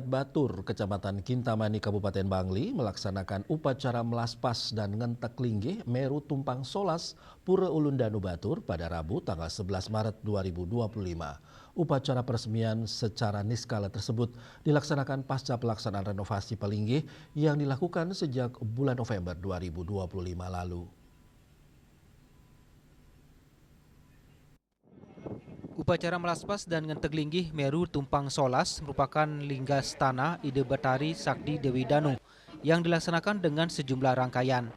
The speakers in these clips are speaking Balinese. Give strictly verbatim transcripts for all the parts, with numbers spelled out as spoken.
Batur, Kecamatan Kintamani, Kabupaten Bangli, melaksanakan upacara melaspas dan ngentek linggih Meru Tumpang Solas, Pura Ulun Danu Batur, pada Rabu, tanggal sebelas Maret dua ribu dua puluh lima. Upacara peresmian secara niskala tersebut dilaksanakan pasca pelaksanaan renovasi palinggih yang dilakukan sejak bulan November dua ribu dua puluh lima lalu. Upacara melaspas dan ngentek linggih Meru Tumpang Solas merupakan linggastana Ida Batari Sakti Dewi Danu yang dilaksanakan dengan sejumlah rangkaian.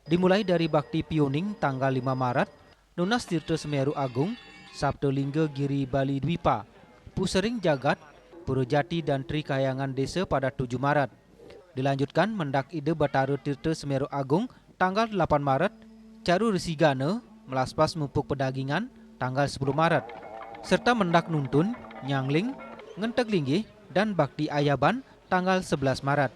Dimulai dari bakti piuning tanggal lima Maret, nunas Tirta Semeru Agung, Sabta Lingga Giri Bali Dwipa, Pusering Jagat, Pura Jati dan Tri Kahyangan Desa pada tujuh Maret. Dilanjutkan mendak Ida Batara Tirta Semeru Agung tanggal delapan Maret, Caru Resigana, melaspas mupuk pedagingan tanggal sepuluh Maret, serta mendak nuntun, nyangling, ngenteg linggih, dan bakti ayaban tanggal sebelas Maret.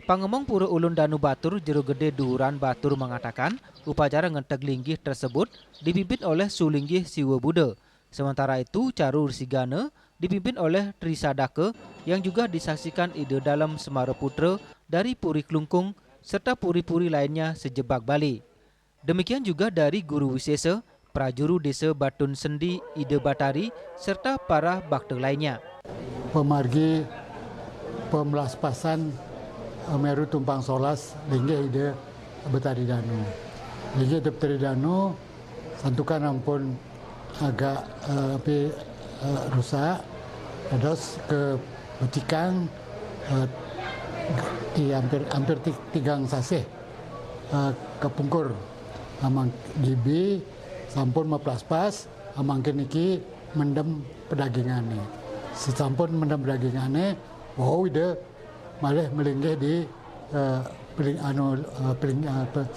Pangemong Pura Ulun Danu Batur, Jero Gede Duuran Batur mengatakan, upacara ngenteg linggih tersebut dipimpin oleh Sulinggih Siwa Buddha. Sementara itu, Caru Resigana dipimpin oleh Tri Sadaka yang juga disaksikan Ida Dalem Semara Putra dari Puri Klungkung serta puri-puri lainnya sejebag Bali. Demikian juga dari Guru Wisesa, Prajuru Desa Batun Sendi Ida Batari, serta para bakta lainnya. Pemargi pemelaspasan, eh, Meru Tumpang Solas, linggih Ida Betari Danu. Linggih Ida Betari Danu, santukan ampun agak, eh, api, eh, rusak, terus ke betikang, eh, di hampir, hampir ti-, tigang sasih, eh, kepungkur. Amang gibi sampun maplaspas, amangkin niki mendem pedagingane. Sesampun mendem pedagingane, wau Ida malih melinggih di, eh, peling-, anu, eh, peling-, eh, pe-,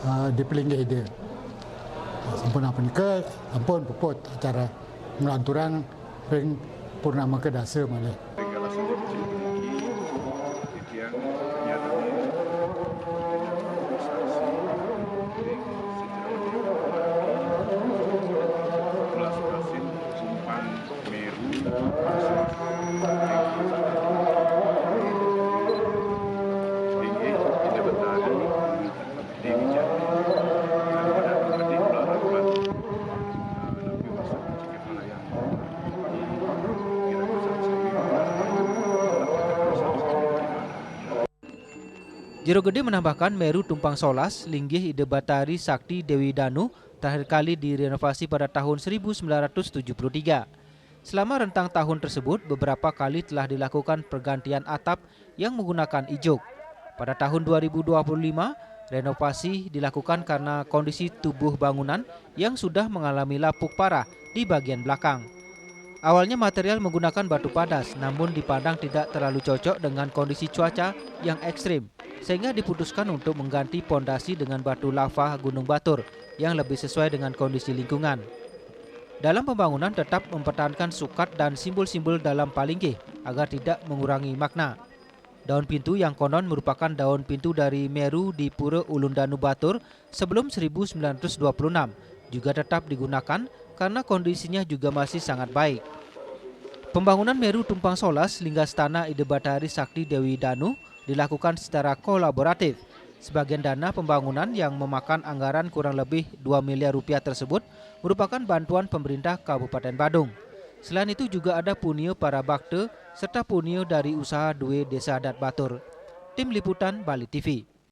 eh, di pelinggih Ida. Sampun apa nika, sampun puput acara nglanturang ring purnama kedasa malih. Ring galah sejak kecil puniki, titiang nyadana ring sejarah Belas Rasin, Sumpang Meru, Pasar, Tinggi, Indah Betari, Dewi Jati, Nabi Rapat, Nabi Masuk, Cikit Malayang. Jero Gede menambahkan, Meru Tumpang Solas, linggih Ida Batari Sakti Dewi Danu, terakhir kali direnovasi pada tahun seribu sembilan ratus tujuh puluh tiga. Selama rentang tahun tersebut, beberapa kali telah dilakukan pergantian atap yang menggunakan ijuk. Pada tahun dua ribu dua puluh lima, renovasi dilakukan karena kondisi tubuh bangunan yang sudah mengalami lapuk parah di bagian belakang. Awalnya material menggunakan batu padas, namun dipandang tidak terlalu cocok dengan kondisi cuaca yang ekstrim, sehingga diputuskan untuk mengganti pondasi dengan batu lava Gunung Batur yang lebih sesuai dengan kondisi lingkungan. Dalam pembangunan tetap mempertahankan sukat dan simbol-simbol dalam palinggih agar tidak mengurangi makna. Daun pintu yang konon merupakan daun pintu dari Meru di Pura Ulun Danu Batur sebelum seribu sembilan ratus dua puluh enam juga tetap digunakan karena kondisinya juga masih sangat baik. Pembangunan Meru Tumpang Solas, Linggastana Ida Batari Sakti Dewi Danu, dilakukan secara kolaboratif. Sebagian dana pembangunan yang memakan anggaran kurang lebih dua miliar rupiah tersebut merupakan bantuan pemerintah Kabupaten Badung. Selain itu juga ada punia para bakta serta punia dari usaha due Desa Adat Batur. Tim Liputan, Bali T V.